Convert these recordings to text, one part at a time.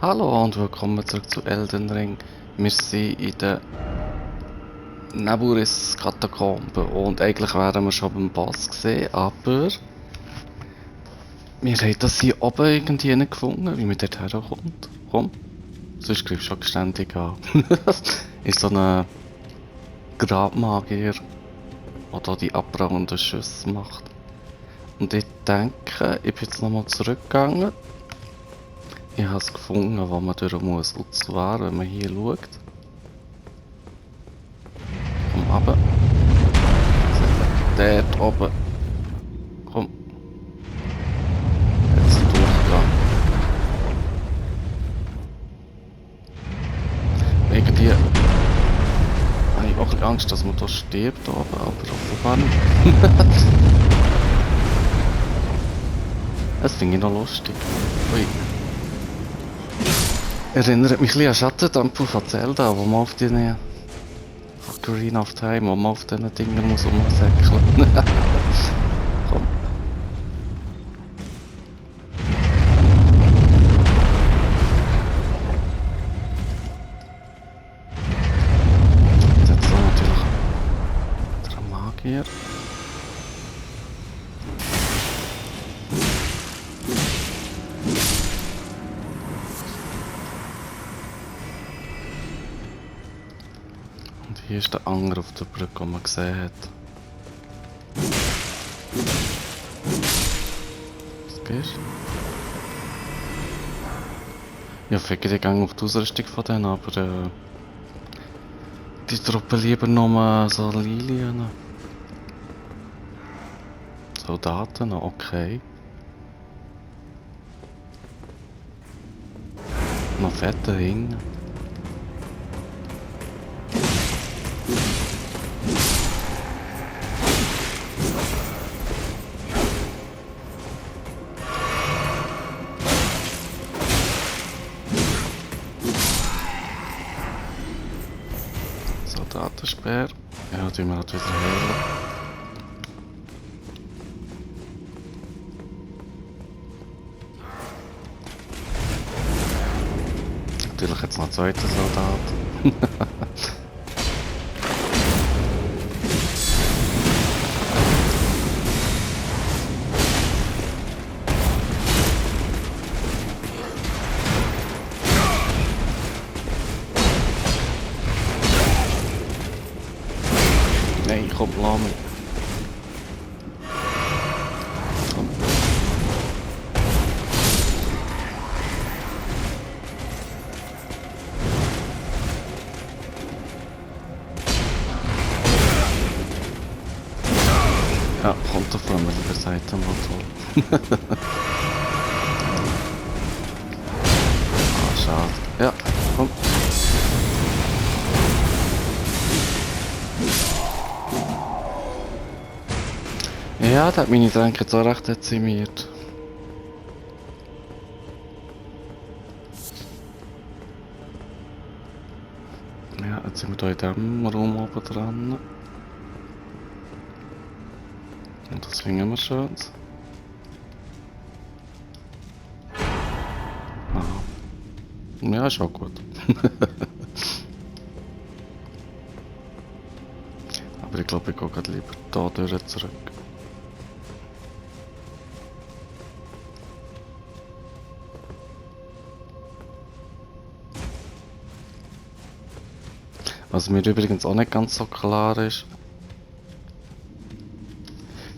Hallo und willkommen zurück zu Elden Ring. Wir sind in der Neburis-Katakombe und eigentlich wären wir schon beim Boss gesehen, aber wir haben das hier oben irgendwie nicht gefunden, wie man dort herkommt. Komm, sonst greifst du schon ständig an. Ist so ein Grabmagier, der da die abbrauenden Schüsse macht. Und ich denke, ich bin jetzt nochmal zurückgegangen. Ich habe es gefunden, wo man durch muss. Und zwar, wenn man hier schaut. Komm runter. Dort oben. Komm. Jetzt durchgehen. Irgendwie habe ich auch ein bisschen Angst, dass man da stirbt, aber offenbar nicht. Das finde ich noch lustig. Ui. Erinnert mich ein bisschen an Schattentempel von Zelda, wo man auf die Ocarina of Time, wo man auf diesen Dingen muss rumsäckeln. Komm. Jetzt so natürlich der Magier. Und hier ist der Anger auf der Brücke, den man gesehen hat. Was gehst du? Ja, ficke die Gang auf die Ausrüstung von denen, aber die droppen lieber nur so Lilien. Soldaten, okay. Noch fette Ringe. Soldatenspeer. Ja, tun wir halt wieder heilen. Natürlich jetzt noch ein zweiter Soldat. Nein, komm, lass mich. Komm. Ja, kommt doch von mir lieber Seite mal so. Ah, schade. Ja, komm. Ja, der hat meine Tränke jetzt auch recht dezimiert. Ja, jetzt sind wir hier in diesem Raum oben dran. Und das finden wir schön. Ah. Ja, ist auch gut. Aber ich glaube, ich gehe gerade lieber da durch zurück. Was mir übrigens auch nicht ganz so klar ist,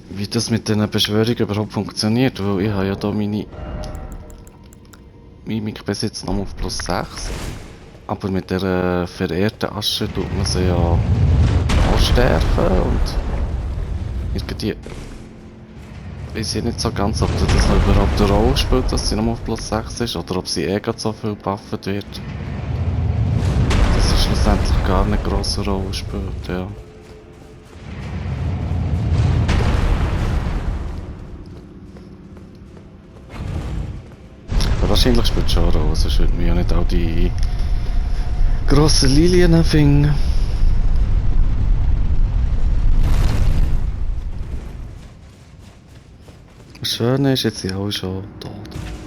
wie das mit den Beschwörungen überhaupt funktioniert, weil ich habe ja da meine Mimik bis jetzt noch auf plus 6, aber mit der verehrten Asche tut man sie ja auch sterben und irgendwie weiß ich nicht so ganz, ob das noch überhaupt eine Rolle spielt, dass sie noch auf plus 6 ist oder ob sie gerade so viel buffet wird. Das ist schlussendlich gar nicht eine grosse Rolle spielt, ja. Aber wahrscheinlich spielt es schon eine Rolle, sonst würde man ja nicht auch die grossen Lilien finden. Das Schöne ist, jetzt sind alle schon tot.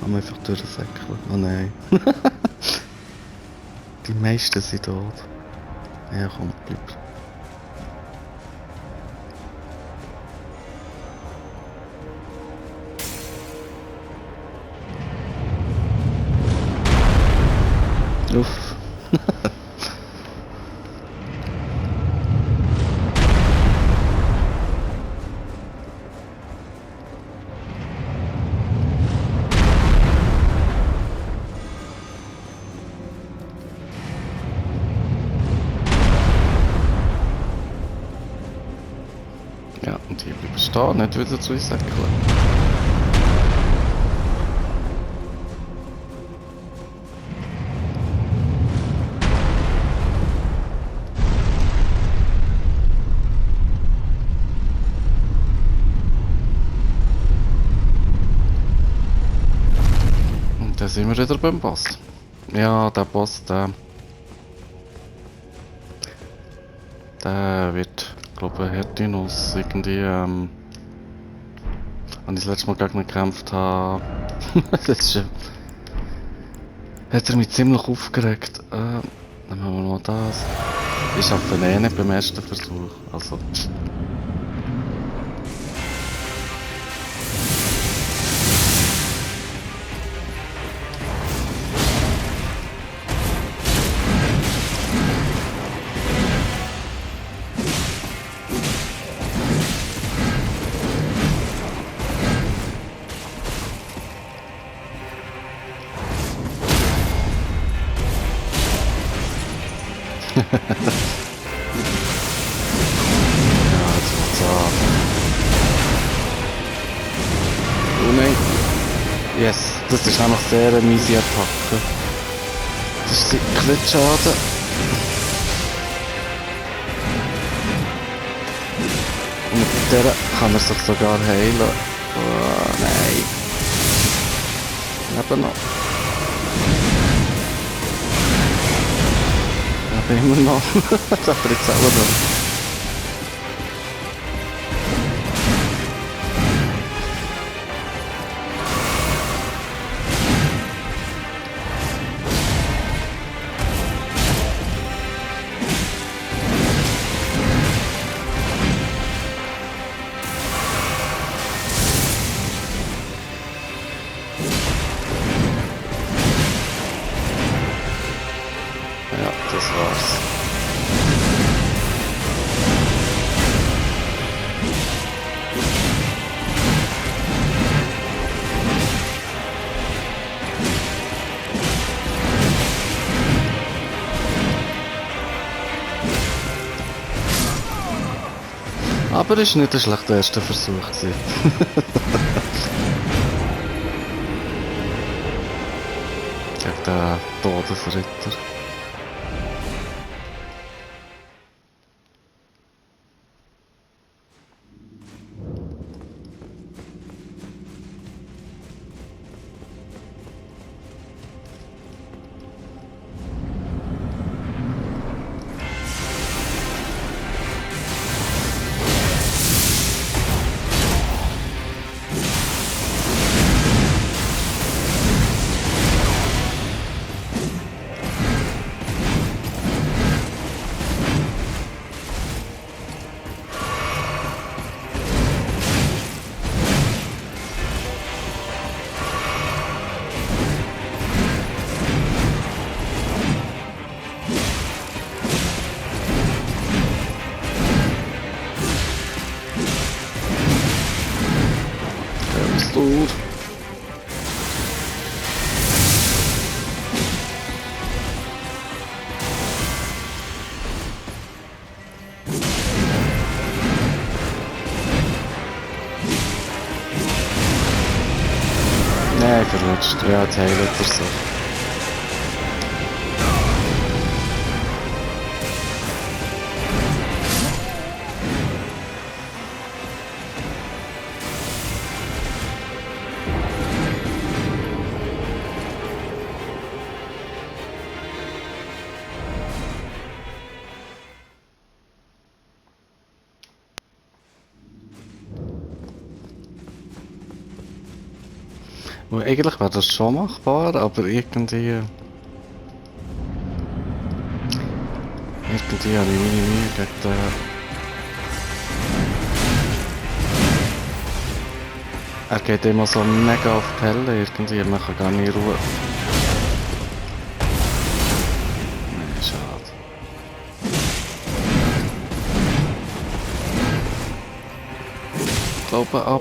Haben wir einfach durchsäckeln. Oh nein. Die meisten sind tot. Ja, komm, bleib. Uff. Ja, und hier bleiben stehen, nicht wieder zu säckeln. Und dann sind wir wieder beim Boss. Ja, der Boss, der wird, glaube ich, Hertinus irgendwie, als ich das letzte Mal gegen ihn gekämpft habe, das ist, hat er mich ziemlich aufgeregt. Dann haben wir mal das. Ich schaffe ihn eh nicht beim ersten Versuch, also... Ja, jetzt macht's an. Oh nein. Yes, das ist auch noch sehr eine miese Attacke. Das ist Klitschschaden. Und mit der kann er sich sogar heilen. Oh nein. Eben noch. Eben immer noch. Das hat er jetzt selber noch. Ja, das war's. Aber es war nicht der schlechte erste Versuch gewesen. Gegen den Todesritter. Gut. Nein, verrutscht. Ja, die heilt er so. Und eigentlich wäre das schon machbar, aber irgendwie... Irgendwie habe ich meine Mühe gegen den... Er geht immer so mega auf die Pelle, irgendwie, man kann gar nicht Ruhe. Nee, schade. Ich glaube aber...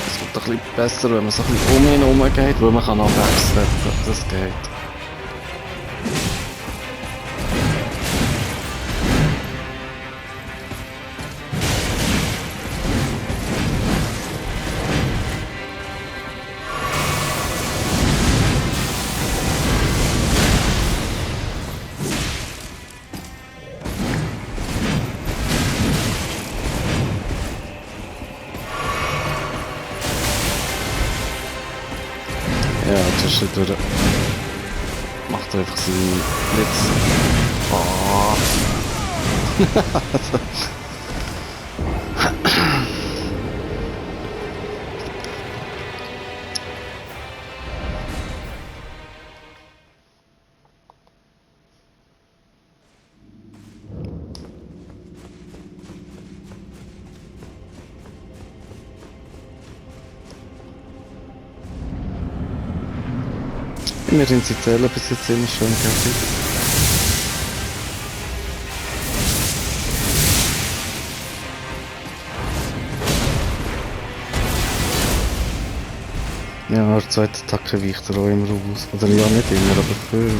Es wird ein bisschen besser, wenn man so ein bisschen um ihn herum geht, weil man kann auch wegsteppen, das geht. Ja, zwischendurch macht er einfach seinen Blitz. Oh. Wir sind sie zählen bis jetzt immer schön fertig. Ja, der zweite Attacke weicht er auch immer aus. Oder ja, nicht immer, aber viel.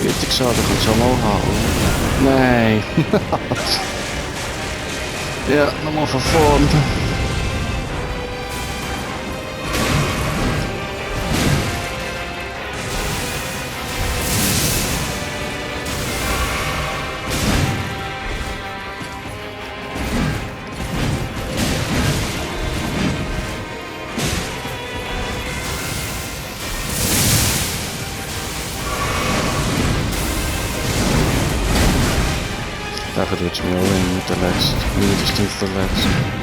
Richtig schade, kann ich schon mal haben. Nein! Ja, nochmal von vorne. Dafür wird es mir auch in der letzten, mindestens der letzten.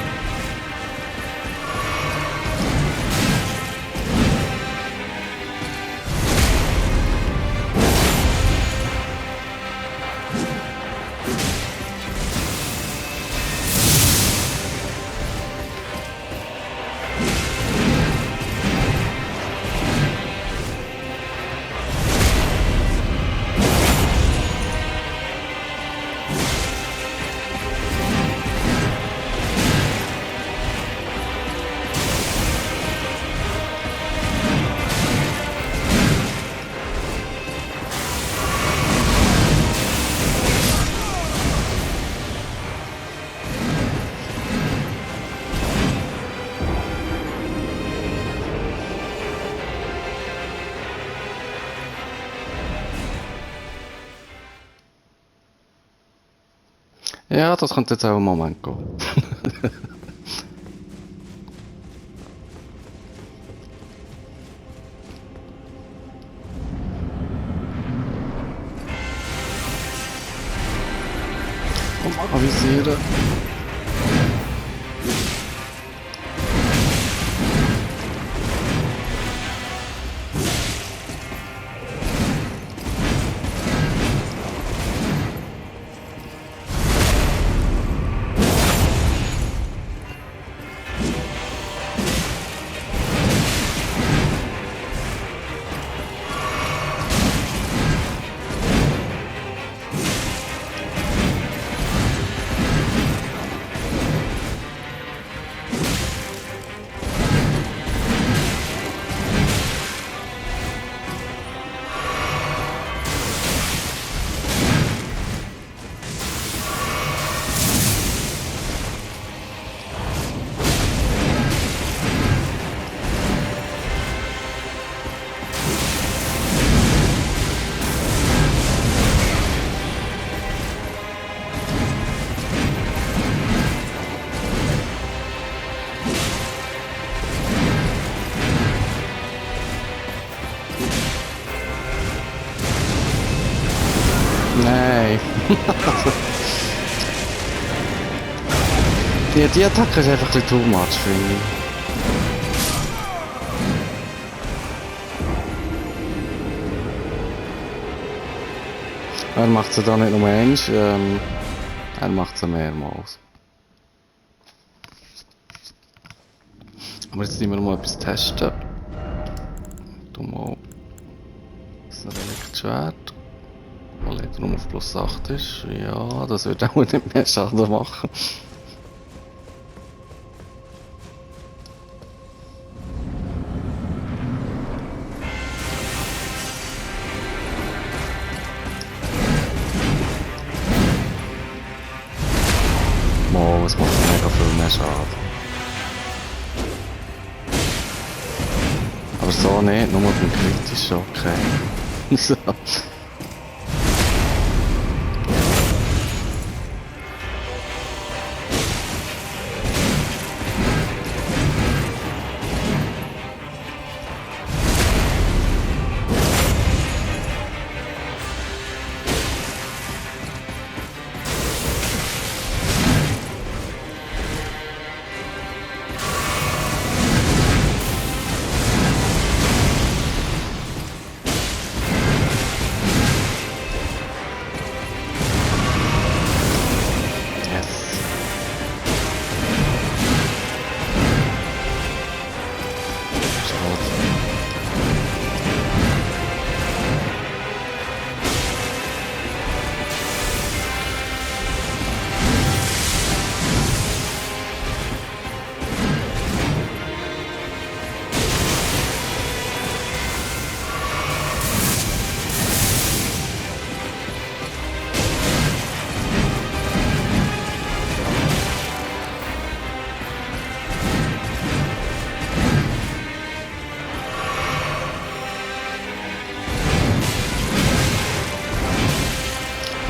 Ja, das könnte jetzt auch einen Moment gehen. Und mal avisieren. Die Attacke ist einfach ein bisschen too much, finde ich. Er macht sie da nicht nur eins, er macht sie mehrmals. Aber jetzt müssen wir mal etwas testen. Du mal das Reliktschwert, das leider nur auf plus 8 ist. Ja, das wird auch nicht mehr Schaden machen. Mal, es macht mega viel mehr Schaden. Aber so nicht, nur beim kritischen, okay. So.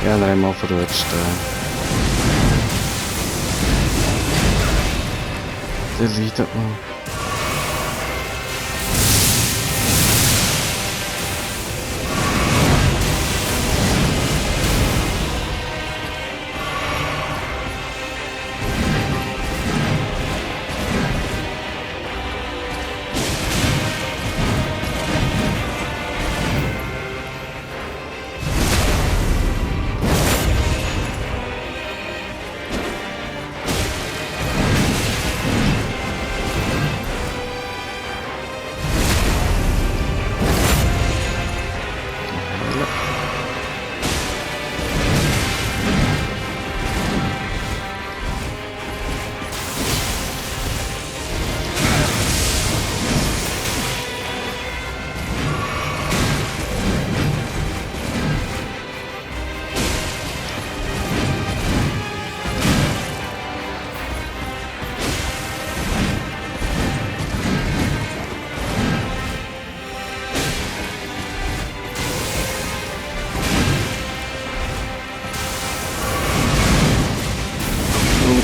Ja, dreimal verrutscht. Der leidet noch.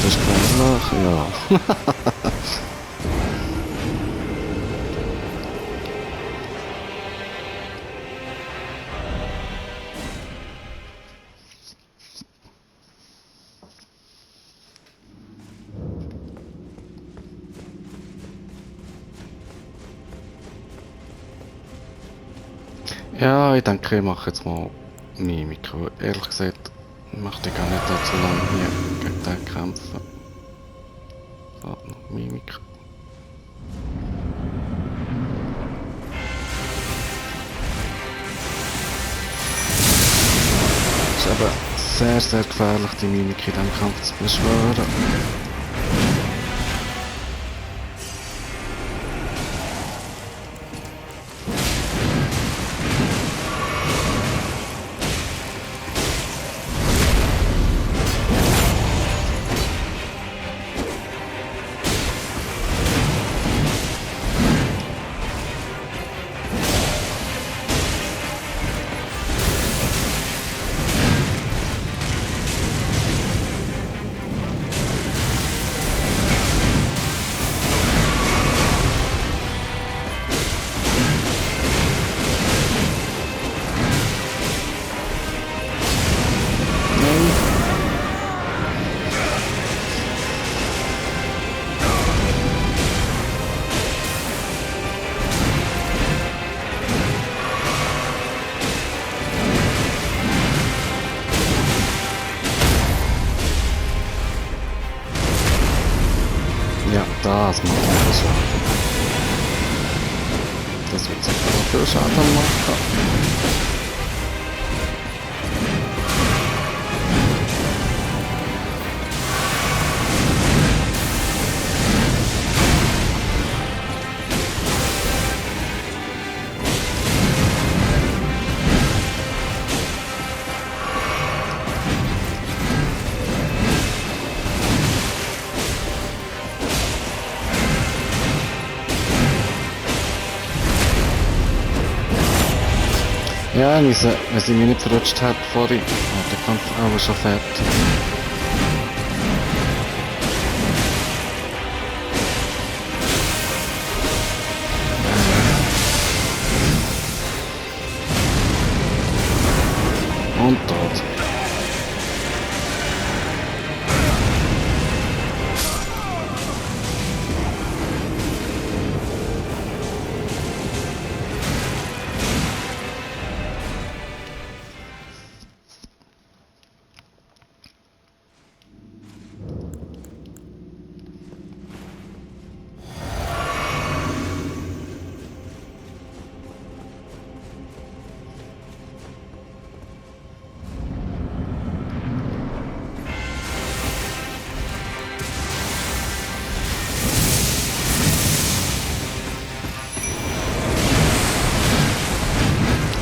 Das ist gefährlich, ja. Ja, ich denke, ich mache jetzt mal Mimik. Ehrlich gesagt, möchte ich gar nicht so lange hier gegen den kämpfen. So, noch Mimik. Es ist eben sehr, sehr gefährlich, die Mimik in diesem Kampf zu beschwören. Das macht viel Schaden. Das wird sicher auch viel Schaden machen. Ja, wenn sie mich nicht verrutscht hat vorhin, war der Kampf auch schon fertig. Und tot.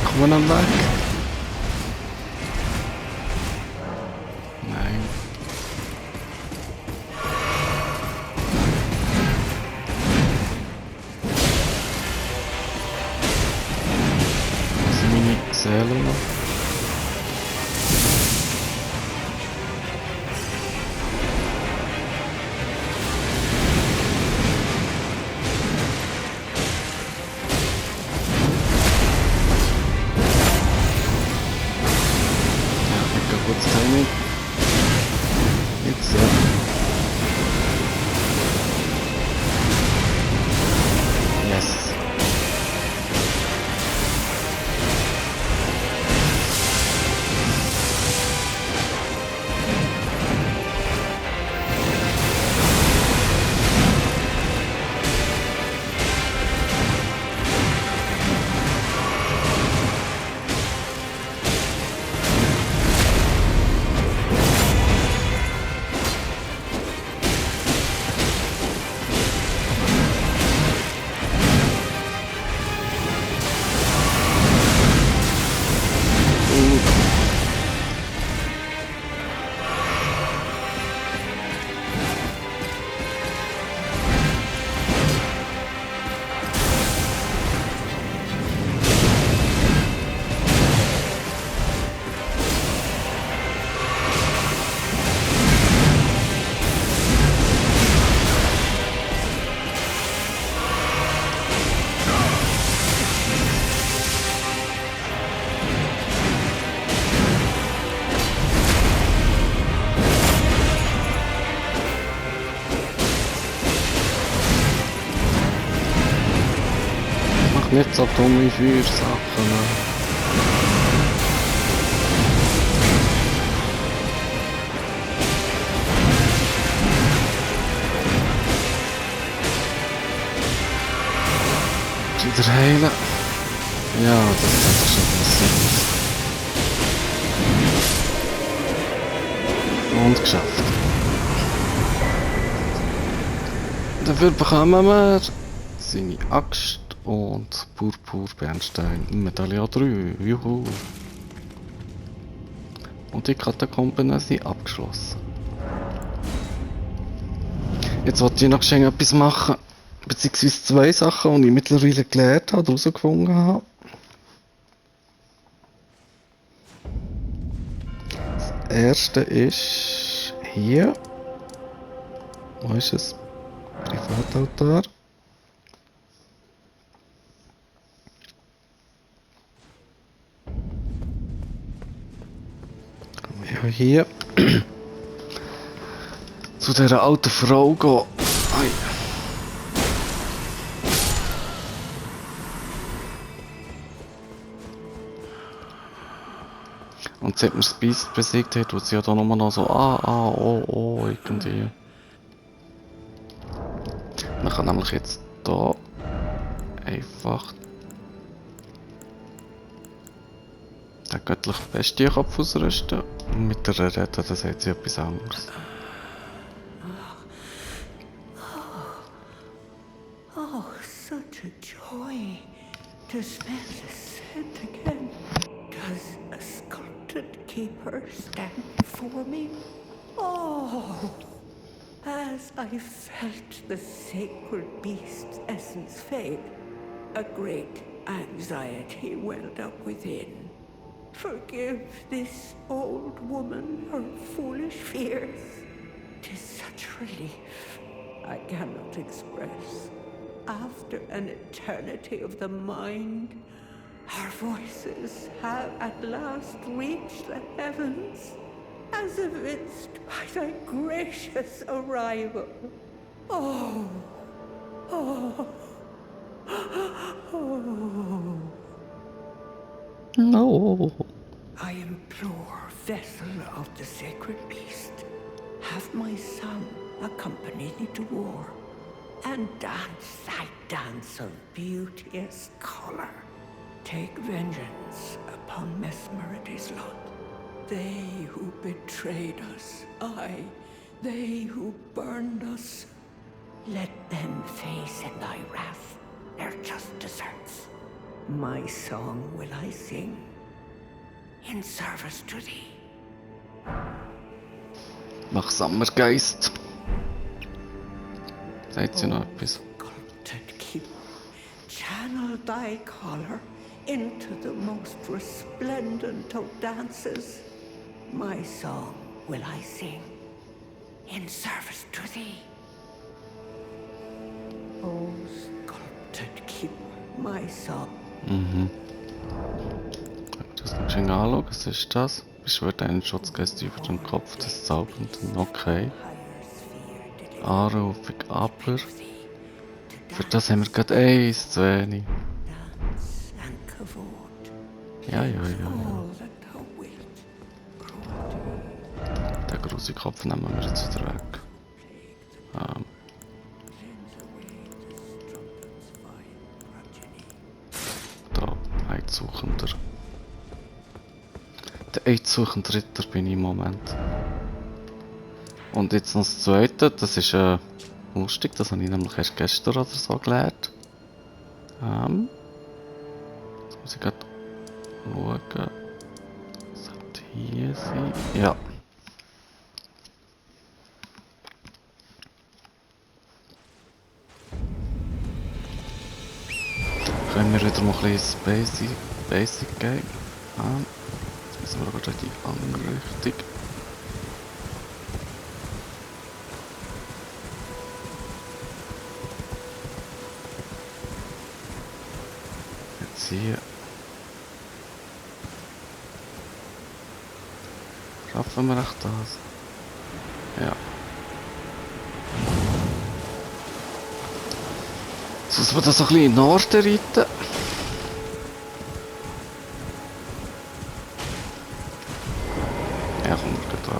Kommen wir dann weg? Nein. Was sind meine Seelen noch? Gutes Timing. Jetzt, ja. Yes. Nicht so dumme Feuersachen. Wieder heilen. Ja, das hat schon passiert. Und geschafft. Dafür bekommen wir seine Axt und Purpur-Bernstein. Medaille 3. Juhu. Und die Katakomben sind abgeschlossen. Jetzt wollte ich noch schnell etwas machen. Beziehungsweise zwei Sachen, die ich mittlerweile gelernt habe und herausgefunden habe. Das erste ist hier. Wo ist es? Privataltar. Ja, hier zu dieser alten Frau gehen. Ai. Und seit man das Beast besiegt hat, tut sie ja da nur noch so oh irgendwie. Dann Ich kann nämlich jetzt hier einfach den göttlichen Bestienkopf ausrüsten und mit der reden, dann sagt sie etwas anderes. Oh, such a joy to smell the scent again. Does a sculpted keeper stand before me? Oh, as I felt the sacred beast's essence fade, a great anxiety welled up within. Forgive this old woman her foolish fears. 'Tis such relief I cannot express. After an eternity of the mind, our voices have at last reached the heavens, as evinced by thy gracious arrival. Oh, oh, oh. No. I implore, vessel of the sacred beast, have my son accompany thee to war, and dance thy dance of beauteous color. Take vengeance upon Mesmerides' lot. They who betrayed us, aye, they who burned us, let them face in thy wrath their just deserts. My song will I sing in service to thee. Wachsamer Geist. Sagt sie noch etwas? Sculpted keeper, channel thy color into the most resplendent of dances. My song will I sing in service to thee. Oh, sculpted keeper, my song. Mhm. Wenn wir das noch schön anschauen, was ist das? Beschwört einen Schutzgeist über den Kopf des Zaubernden. Okay. Anrufung, aber für das haben wir gerade eins zu wenig. Ja. Den großen Kopf nehmen wir jetzt wieder weg. Da, Heizsuchender. Der Heizsuchende Ritter bin ich im Moment. Und jetzt noch das zweite, das ist lustig, das habe ich nämlich erst gestern oder so gelernt. Jetzt muss ich gerade schauen. Was hat hier sein? Ja. Können wir wieder mal ein bisschen Basic gehen? Jetzt müssen wir aber in die andere Richtung. Jetzt hier. Schaffen wir echt das? Ja. Jetzt muss man das so ein bisschen in den Norden reiten. Ja, komm, wir gehen da.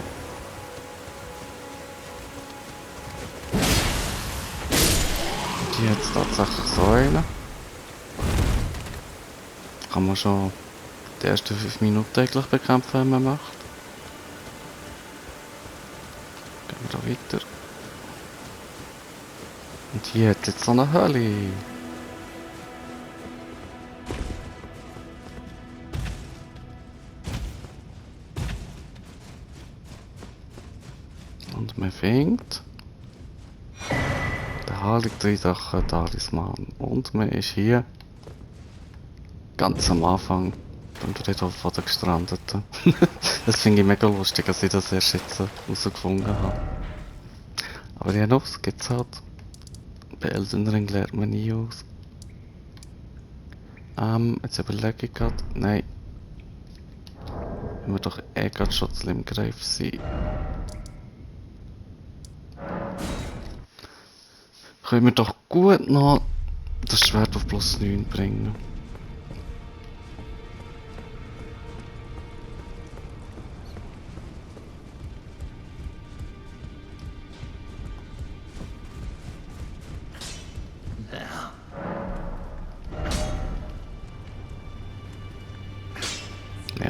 Die hat es tatsächlich so einen. Kann man schon die ersten 5 Minuten eigentlich bekämpfen, wenn man möchte. Gehen wir da weiter. Und hier hat jetzt so eine Höhle. Und man findet der heilige dreifache Talisman. Und man ist hier ganz am Anfang beim Friedhof der Gestrandeten. Das finde ich mega lustig, dass ich das erst jetzt herausgefunden habe. Aber ja, was gibt's halt. Bei Elden Ring lernt man nie aus. Jetzt überlege ich gerade. Nein. Wenn wir doch gerade schon im Greif sind. Können wir doch gut noch das Schwert auf plus 9 bringen.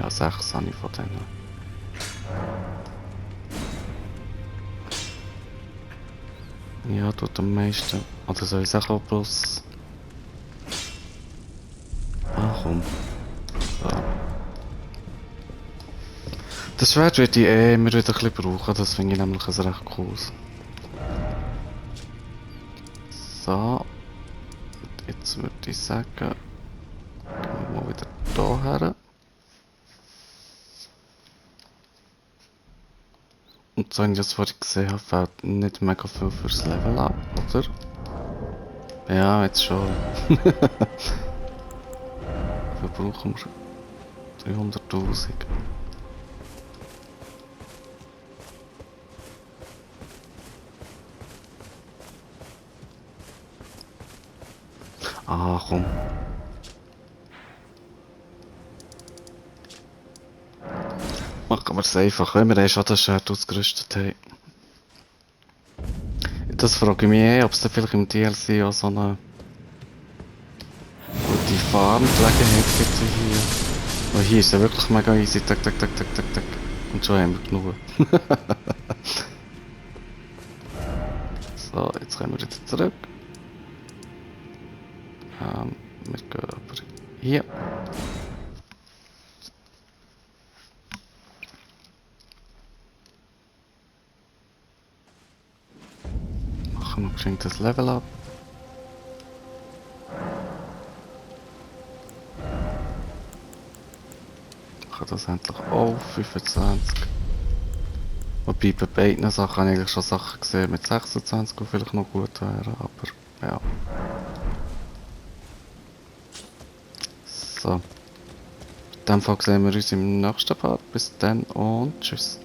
Ja, 6 habe ich von denen. Ja, tut am meisten. Oder soll ich auch bloß... Ah, komm. So. Das Schwert würde ich immer wieder ein bisschen brauchen, das finde ich nämlich ein recht cooles. So. Jetzt würde ich sagen, gehen wir mal wieder hier her. Und so wie ich das vorhin gesehen habe, fehlt nicht mega viel fürs Level up, oder? Ja, jetzt schon. Wie viel brauchen wir? 300.000. Ah, komm. Machen wir es einfach, wenn wir eh schon das Schwert ausgerüstet haben. Das frage ich mich ob es da vielleicht im DLC auch so eine gute Farmgelegenheit gibt wie hier. Weil hier ist ja wirklich mega easy. Tak, tak, tak, tak, tak, tak. Und schon haben wir genug. So, jetzt kommen wir wieder zurück. Wir gehen aber hier. Machen wir geschwind das Level up. Machen das endlich auf 25. Wobei bei beiden Sachen habe ich eigentlich schon Sachen gesehen mit 26, die vielleicht noch gut wären, aber ja. So. In dem Fall sehen wir uns im nächsten Part. Bis dann und tschüss.